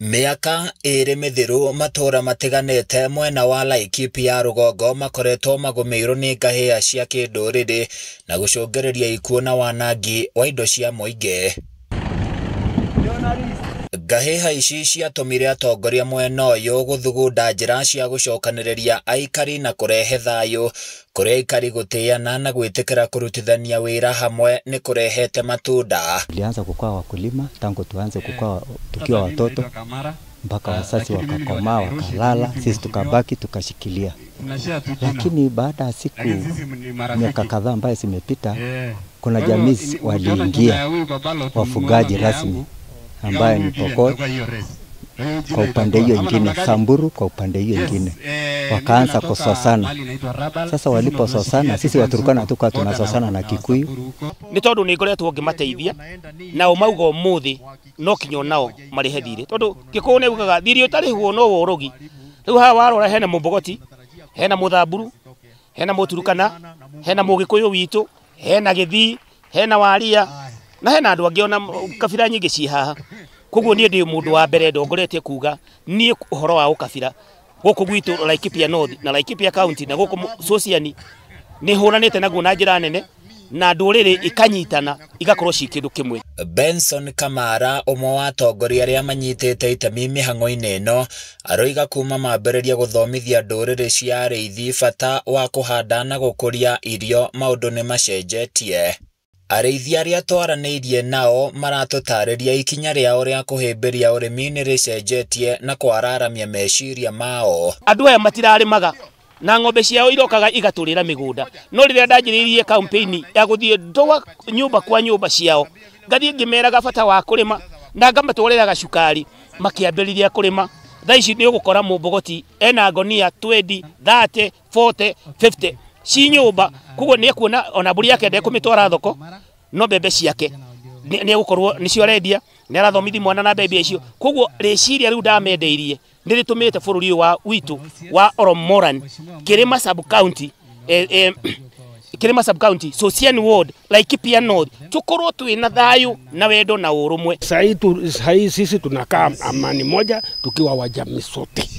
Mĩaka ĩĩrĩ mĩthiru matũra matiganĩte mwena wa Laikipia rũgongo makoretwo magũmĩirwo nĩ ngahĩha cia kĩndũrĩrĩ na gũcũngĩrĩria ikuũ na wanangi wa indo cia mũingĩ. Ngahĩha ici ciatũmire atongoria mwena ũyũ gũthugunda njĩra cia gũcokanĩrĩria aikari na kũrehe thayũ, kũrĩa aikari gũtĩana na gwĩtĩkĩra kũrutithania wĩra hamwe nĩ kũrehete matunda. Tulianza kukua wakulima tangu tuanze kukua tukiwa watoto mpaka wazazi wakakomaa wakalala, sisi tukabaki tukashikilia. Lakini baada ya siku miaka kadhaa ambayo zimepita, kuna jamii waliingia wafugaji rasmi ambaye ni Pokot kwa upande hiyo ingine, Samburu kwa upande hiyo ingine, wakaanza kusosana. Sasa walipososana, sisi Waturkana hatukuwa tunasosana na Kikuyu. Ni tondu ni ngoretwo ngimateithia nao mauga umuthi no kinyo nao marihe thiri, tondu Gikuyu ni ugaga thiri utarihwo no worogi. Riu haha warora hena Mumbogoti, hena Muthamburu, hena Muturukana, hena Mugikuyu witu, hena Githii, hena Waria na hena andu angi ona kabira nyingi ci haha. Koguo nie ndi mundu wa mbere ndongoretie kuga nie uhoro wa ukabira guku gwitu Laikipia North na Laikipia County na guku Sosiani ni huranite naguo na njira nene na nduriri ikanyitana igakorwo ci kindu kimwe. Benson Kamara umwe wa atongoria aria manyitite itemi mihang'o-inĩ ĩno aroiga kuma mambĩrĩria gũthomithia ndũrĩrĩ cia arĩithi bata wa kũhanda na gũkũria irio maũndũ nĩ macenjetie. Arĩithi arĩa twaranĩirie nao maratũtarĩria ikinya rĩao rĩa kũhĩmbĩria ũrĩmi nĩ rĩcenjetie na kwararamia meciria mao. Andũ aya matirarĩmaga na ng'ombe ciao irokaga igatũrĩra mĩgũnda, no rĩrĩa ndanjĩrĩirie campaign ya gũthiĩ ndũa nyũmba kwa nyũmba ciao ngathiĩ ngĩmeraga bata wa kũrĩma na ngamatwarĩra gacukari makĩambĩrĩria kũrĩma. Thaa ici nĩ ũgũkora Mũmbogoti ena ngonia 20, 30, 40, 50 ci nyũmba, koguo nĩ ekuona ona mbũri yake ndekũmĩtwara thoko, no mbembe ciake nĩ egũkorwo nĩcio arendia, nĩ arathomithi mwana na mbembe icio. Koguo rĩciria rĩu ndamendeirie nĩ rĩtũmĩte bũrũri ũyũ wa witũ wa Oromoran, Kirima sub county, Kirima sub county, Sosiani ward, Laikipia North, tukorwo twĩna thayũ na wendo na ũrũmwe. Sahii sisi tunakaa amani moja tukiwa wa jamii sote,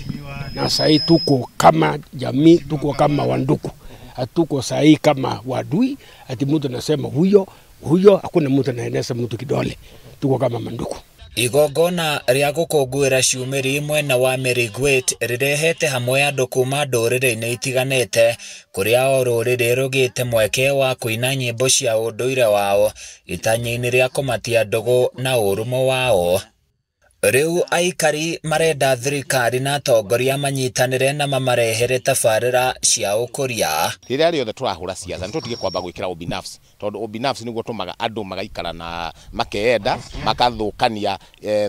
na sahii tuko kama jamii, tuko kama wanduku, hatuko sahii kama wadui ati mtu anasema huyo huyo, hakuna mtu anaeneza mtu kidole, tuko kama manduku. Igongona rĩa gũkũngũĩra ciumĩri mwena wa Merigwit rĩrehete hamwe andũ kuma ndũrĩrĩ-inĩ itiganĩte, kũrĩa o rũrĩrĩ rũgĩte mweke wa kũina nyĩmbo cia ũndũire wao itanya-inĩ rĩa kũmatia ndũgũ na ũrũmwe wao. Rĩu aikari marenda thirikari na atongoria manyitanĩre na mamarehere tabarĩra cia ũkũria. Rĩrĩa rĩothe tũrahũra siasa nĩtũtige kwamba gwĩkĩra ubinafsi, tondũ ubinafsi nĩguo ũtũmaga andũ magaikara na makeenda makathũkania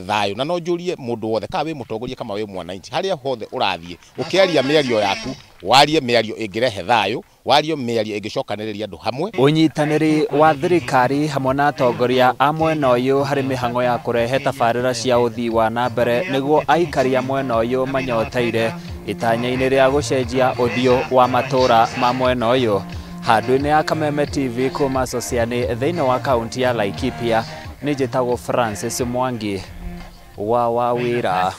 thayũ. Na no njũrie mũndũ wothe, kana wĩ mũtongoria kana wĩ mwananchi, harĩa hothe ũrathiĩ ũkĩaria mĩario yaku, warie mĩario ĩngĩrehe thayũ, warie mĩario ĩngĩcokanĩrĩria andũ hamwe. Ũnyitanĩri wa thirikari hamwe na atongoria a mwena ũyũ harĩ mĩhang'o ya kũrehe tabarĩra cia ũthii wa na mbere nĩguo aikari a mwena ũyũ manyoteire itanya-inĩ rĩa gũcenjia ũthiũ wa matũra ma mwena ũyũ. Handũ-inĩ ya Kameme TV kuma Sosiani thĩinĩ wa kaunti ya Laikipia, nĩ njĩtagwo Francis Mwangi wa Wawira.